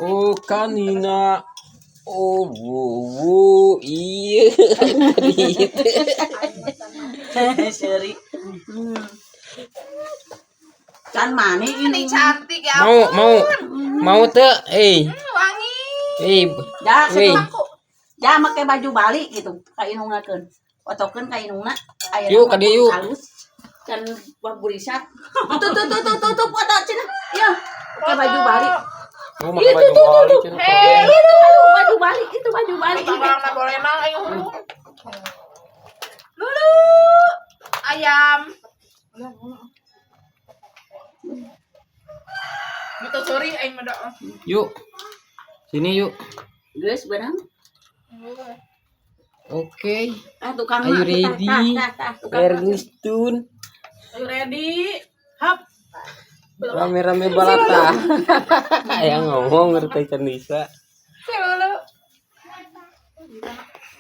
Oh, kanina. Oh, wo, wo, iya. Gitu. Seri. Can mana Ini ini? cantik ya. Mau, mau, mau tuh, eh, Wangi. eh, Ya, weh. situ. Ya make baju Bali gitu, ka inungnakeun. Otokeun ka inungna. Aya Yuk, ka dieu, yuk. Halus. Can burisat. Tuh tuh tuh tuh tuh tuh foto cenah. Ya, pakai baju Bali. Mau pakai baju Bali, cenah, Hei. keren. Itu baju, baju Bali, itu baju Bali. Orang na boleh nang ayo hurung. Lulu. Ayam. Gitu sorry aing mah doa. Yuk, sini yuk. Geus beunang. Oke. Ah tukang Are you mah, tuh, tah, ready? tah, tah, tah, tukang mah. Ergustun. Ayo ready. Hap. Rame-rame balata. Yang ngomong ngerti kan bisa. Si Lulu.